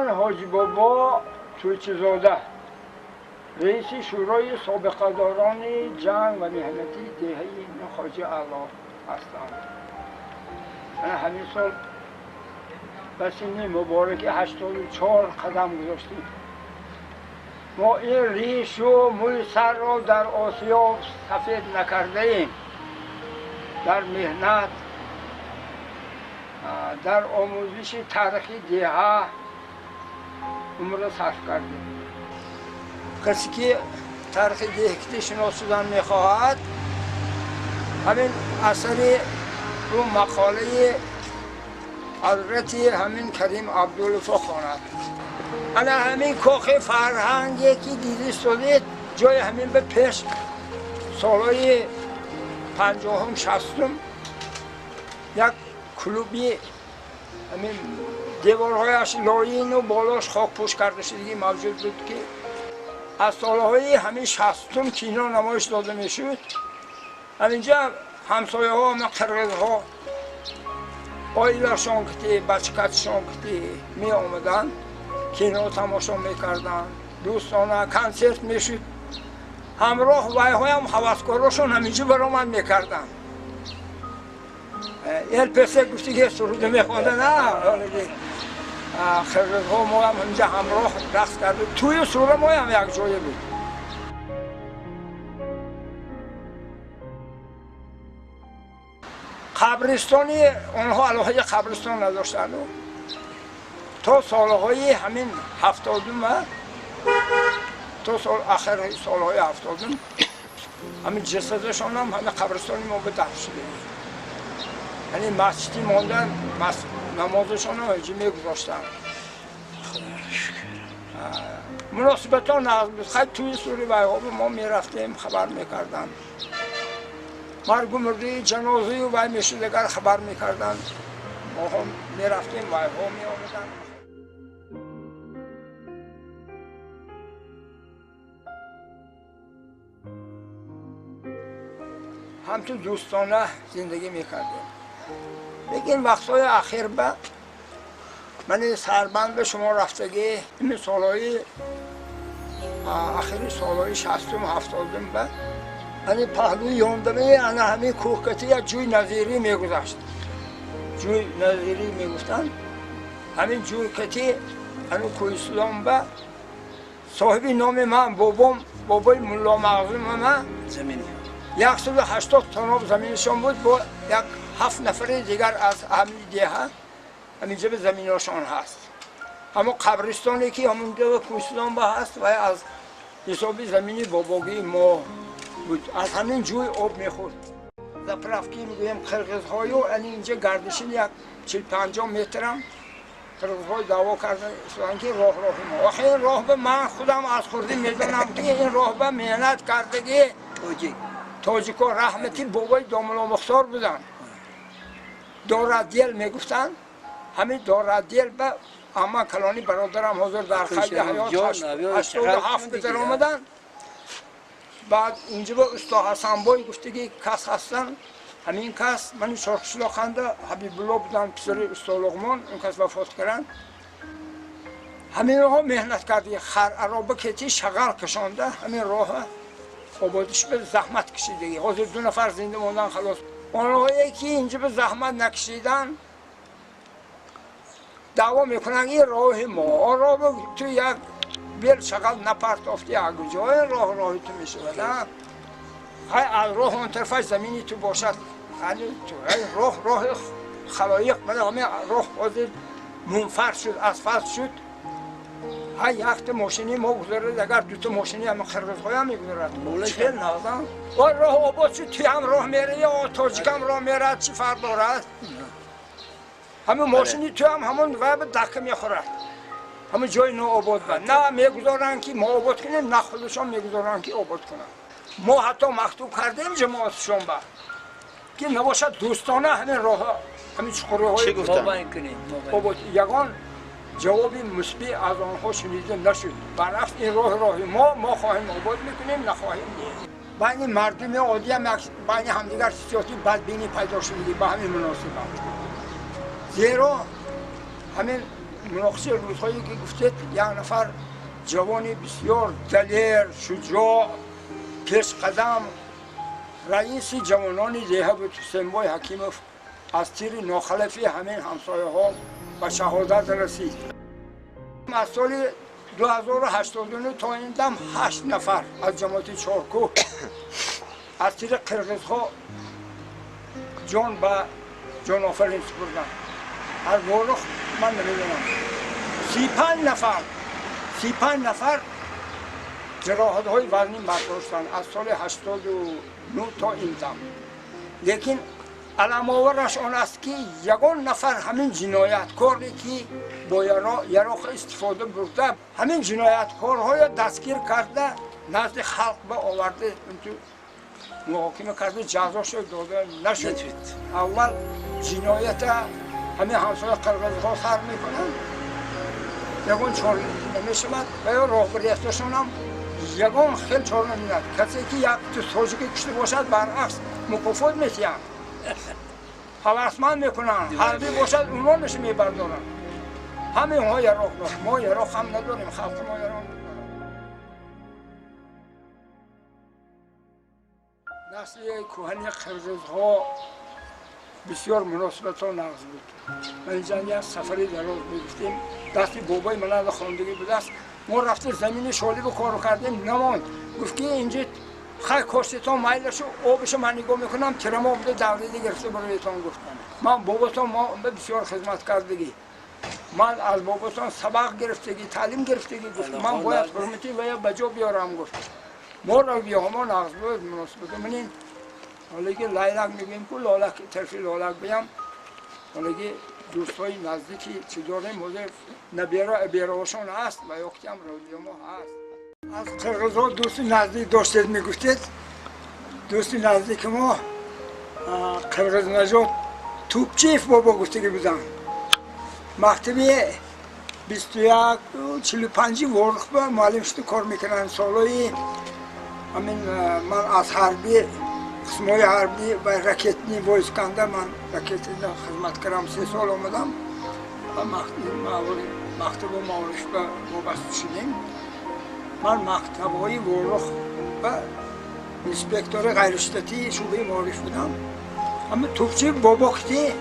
Ман Ҳоҷибобо Тӯйчизода, раиси Шӯрои собиқадорони ҷанг ва меҳнати деҳаи Хоҷи Аъло ҳастам. Ман ҳамин сол ба синни мубораки 84 қадам гузоштем. Мо ин ришу мӯи сарро дар осиёб сафед накардаем. Дар меҳнат, дар омӯзиши таърихи деҳа умрро сарф кардем. Касе ки таърихи деҳкити шинос шудан мехоҳад, ҳамин асари ӯ мақолаи ҳазрати ҳамин Карим Абдуллофо хонад. Ана ҳамин кохи фарҳанге ки диди стодед, ҷои ҳамин ба пеш солҳои 50-ум 60-ум як клуби ҳамин деворҳояш лоину болош хокпӯш карда шудагӣ мавҷуд буд, ки аз солҳои ҳамин 60-ум кино намоиш дода мешуд. Ҳаминҷа ҳамсояҳо, ҳама қирғизҳо оилашон кити, бачакачашон кити меомаданд, кино тамошо мекарданд, дӯстона консерт мешуд. Ҳамроҳ вайҳоям ҳаваскорошон ҳаминҷо баромад мекарданд. ЛПС гуфти ки суруда мехонда, на қирғизҳо моам ҳаминҷа ҳамроҳ рақс карду тӯю сура моям якҷоя буд. Қабристони онҳо алоҳида қабристон надоштанд. То солҳои ҳамин 70-ум, то ахири солҳои 70-ум ҳамин ҷасадашонам ҳамин қабристони мо ба дафн шуда. Яъне масҷиди мондан, намозашонам ҳаҷи мегузоштанд. Муносибатҳо нағз буд. Хай тӯи сури вайҳо мо мерафтем, хабар мекарданд. Маргу мурдии ҷанозаю вай мешуд, агар хабар мекарданд, моҳо мерафтем, вайҳо меомаданд. Ҳамчун дӯстона зиндагӣ мекардем. Лекин вақтҳои ахир ба мани сарбанд ба шумо рафтагӣ, ин солҳои ахири солҳои 60-ум 70-ум ба ани паҳлӯи ёндаме ана ҳамин кӯҳкати як ҷӯй назирӣ мегузашт. Ҷӯй назирӣ мегуфтанд. Ҳамин ҷӯйкати ану кӯҳислом ба соҳиби номи ман бобом, бобои Мулло Мағзума ман 180 тоноб заминашон буд, бо як 7 нафари дигар аз ҳамин деҳа ҳаминҷа ба заминошон ҳаст. Ҳамон қабристоне ки ҳамонҷо кӯҳислом ба ҳаст ва аз ҳисоби замини бобогии мо буд. Аз ҳамин ҷӯй об мехӯрд. Заправки мегӯем қирғизҳою ани инҷа гардишин як 40-50 метрам қирғизҳо даъво кардан ки роҳ роҳи мо. Охи ин роҳ ба ман худам аз хурдӣ медонам ки ин роҳ ба меҳнат кардагӣ тоҷико раҳмати бобои Домулло Мухтор буданд. Дорадел мегуфтанд. Ҳамин дорадел ба амма калони бародарам ҳозир дар қайди ҳаёт 87 дар омаданд. Баъд инҷо ба усто Ҳасанбой гуфтаги кас ҳастанд. Ҳамин кас мани Чорқишлоқанда Ҳабибулло буданд, писари усто Луғмон, он кас вафот карданд. Ҳаминҳо меҳнат карди, хар ароба кети шағал кашонда ҳамин роҳа ободиш ба заҳмат кашидаги. Ҳозир 2 нафар зинда мондан халос. Онҳое ки инҷо ба заҳмат накашидан даъво мекунанд ин роҳи мо. Он роҳ ту як бел шағал напартофти, ягуҷои роҳ роҳи ту мешавад. Хай аз роҳ он тарафаш замини ту бошад. Роҳ роҳи халоиқ, мана ҳамин роҳ ҳозир мунфар шуд, асфалт шуд. Ҳай якта мошини мо гузарад, агар дута мошини ҳама қирғизҳоям мегузарад. Чел нағзам. Он роҳ обод шуд, ту ҳам роҳ мераи, тоҷикам роҳ мерад, чӣ фарқ дорад? Ҳамин мошини ту ҳам ҳамон вай ба дака мехӯрад. Ҳамин ҷои нообод ба. На мегузоранд ки мо обод кунем, на худашон мегузоранд ки обод кунанд. Мо ҳатто мактуб кардем ҷамоатшон ба ки набошад дӯстона ҳамин роҳ, ҳамин чуқурҳои обод. Ягон ҷавоби мусбӣ аз онҳо шунида нашуд. Баръакс ин роҳ роҳи мо, мо хоҳем обод мекунем, нахоҳем не. Байни мардуми оддиам байни ҳамдигар сиёсии бадбинӣ пайдо шудагӣ ба ҳамин муносибат. Зеро ҳамин Муноқишаи рӯзҳое ки гуфтед, як нафар ҷавони бисёр далер, шуҷоъ, пешқадам, раиси ҷавонони деҳа буд, Ҳусейнбой Ҳакимов, аз тири нохалафи ҳамин ҳамсояҳо ба шаҳодат расид. Аз соли 2089 то ин дам 8 нафар аз ҷамоати Чоркӯҳ аз тири қирғизҳо ҷон ба ҷонофарин супурданд. Аз Ворух ман намедонам, 35 нафар, 35 нафар ҷароҳатҳои вазнин бардоштанд аз соли 89 то ин дам. Лекин аламовараш он аст, ки ягон нафар ҳамин ҷинояткоре, ки бо яроқ истифода бурда, ҳамин ҷинояткорҳоро дастгир карда, назди халқ ба оварда, муҳокима карда, ҷазошо дода нашуд. Аввал ҷиноята ҳамин ҳамсоя қирғизҳо сар мекунанд, ягон чора намешавад ва ё роҳбарияташонам ягон хел чора намебинад. Касе ки як тоҷике кушта бошад, баръакс мукофот метиҳанд, ҳавасманд мекунанд, ҳарбӣ бошад, унвонашо мебардоранд. Ҳамаи онҳо яроқ дошт, мо яроқ ҳам надорем, халқи мо яроқ надорад. Насли кӯҳани қирғизҳо бисёр муносибатҳо нағз буд. Ман инҷа як сафари дароз мегуфтем, дасти бобои манада хондагӣ будааст. Мо рафта замини шолибу кору кардем, намонд. Гуфт, ки инҷа хай коштетон майлашу, обишу ман нигоҳ мекунам, тирамо буда, даврида гирифта бароятон. Гуфт, ман боботон мо бисёр хизмат кардагӣ, ман аз боботон сабақ гирифтагӣ, таълим гирифтагӣ. Гуфт, ман бояд ҳурмати вая ба ҷо биёрам. Гуфт, мо равияҳомо нағз буд муносибат. Манин ҳолаги лайлак мегӯем ку, лолак, тарафи лолак биям, ҳолаги дӯстҳои наздики чӣ дорем, ҳозир набера абераҳошон ҳаст ва ё киам равиямо ҳаст. Аз қирғизҳо дӯсти наздик доштед, мегуфтед. Дӯсти наздики мо қирғизнажод Тупчиев бобо гуфтагӣ буданд. Мактаби 2145 Ворух ба муаллим шуда кор мекунанд. Солҳои ҳамин ман аз ҳарбӣ, қисмҳои ҳарбӣ ва ракетный войсканда, ман ракетида хизмат кардам, 3 сол, омадам ва мактабу маориф ба вобаста шудем. Ман мактабҳои Ворух ва инспектори ғайриштатии шӯъбаи маориф будам. Ҳама Тупчиев бобо ки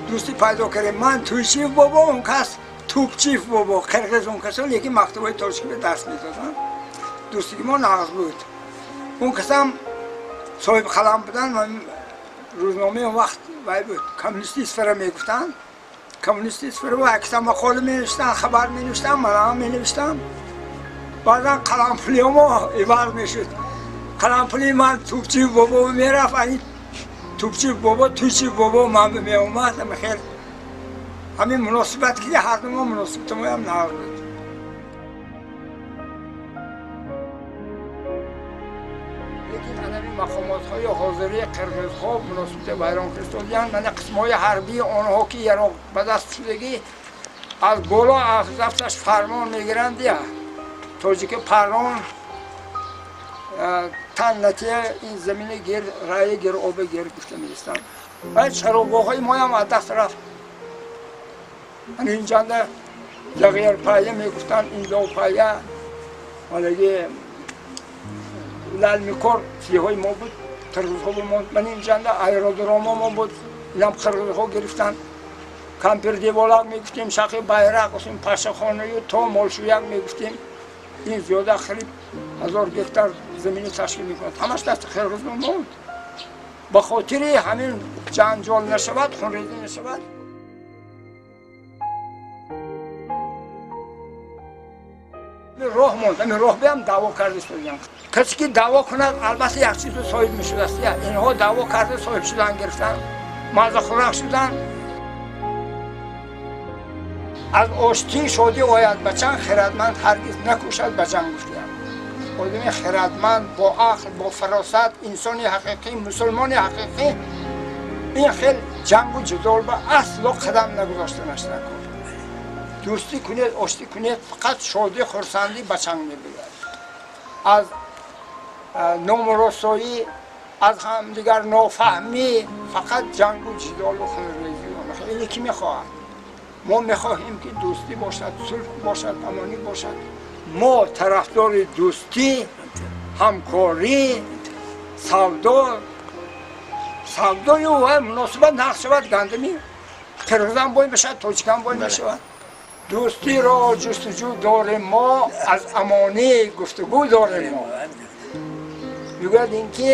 дӯстӣ пайдо кардем, ман Туйчиев бобо, он кас Тупчиев бобо, қирғиз он касо, лекин мактабҳои тоҷикӣ дарс медоданд. Дӯстиги мо нағз буд. Он касам соҳиби қалам буданд. Рӯзномаи он вақт вай буд, «Коммунисти Исфара» мегуфтанд. «Коммунисти Исфара» якса мақола менавиштанд, хабар менавиштанд, манам менавиштам. Баъзан қалампулиҳомо иваз мешуд. Қалампули ман Тупчиев бобо мерафт, ани Тупчиев бобо, Туйчиев бобо ман меомад. Хел ҳамин муносибат ки ҳарду мо муносибатамоям нағз буд. Лекин анами мақомотҳои ҳозирии қирғизҳо муносибати вайрон кристодиянд. Мана қисмҳои ҳарбии онҳо, ки яроқ ба даст шудагӣ, аз боло аз дафташ фармон мегиранд: я тоҷики паррон тан натия, ин замини гир, раи гир, оби гир гуфта меистанд. Ва чарогоҳҳои моям аз даст рафт. Ана инҷанда Ягъярпая мегуфтанд, Индопая, ҳолаги Лалмикор сиҳои мо буд, қирғизҳо монд. Ман инҷанда аэродромо мо буд, инам қирғизҳо гирифтанд. Кампирдеволак мегуфтем, Шақи Байрақ, Пашахонаю то Молшӯяк мегуфтем. Ин зиёда қариб 1000 гектар замини ташкил мекунад, ҳамаш дасти қирғизҳо монд. Ба хотири ҳамин ҷанҷол нашавад, хунрезӣ нашавад. Роҳ монд, ҳамин роҳ биам даъво карда истодиям. Касе ки даъво кунад, албатта як чизо соҳиб мешудааст. Инҳо даъво карда соҳиб шудан гирифтанд, мазахӯрак шуданд. Аз оштӣ шодӣ ояд ба чанг, хирадманд ҳаргиз накӯшад ба ҷанг, гуфтиям. Одами хирадманд, бо ақл, бо фаросат, инсони ҳақиқӣ, мусулмони ҳақиқӣ ин хел ҷангу ҷидол ба асло қадам нагузоштанаш накор. Дӯстӣ кунед, оштӣ кунед, фақат шодӣ, хурсандӣ ба чанг мебиёяд. Аз номуросоӣ, аз ҳамдигар нофаҳмӣ фақат ҷангу ҷидолу хунрезӣ. Ине ки мехоҳад? Мо мехоҳем, ки дӯстӣ бошад, сулҳ бошад, амонӣ бошад. Мо тарафдори дӯстӣ, ҳамкорӣ, савдо, савдою ва муносибат нақл шавад. Гандами қирғизам бой мешавад, тоҷикам бой мешавад. Дӯстиро ҷустуҷӯ дорем мо, аз амонӣ гуфтугӯ дорем мо. Мегӯяд ин ки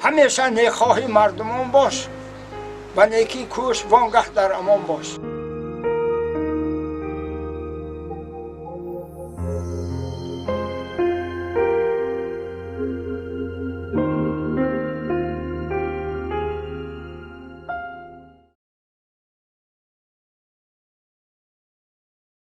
ҳамеша некхоҳи мардумон бош, ба некӣ кӯш, вонгаҳ дар амон бош.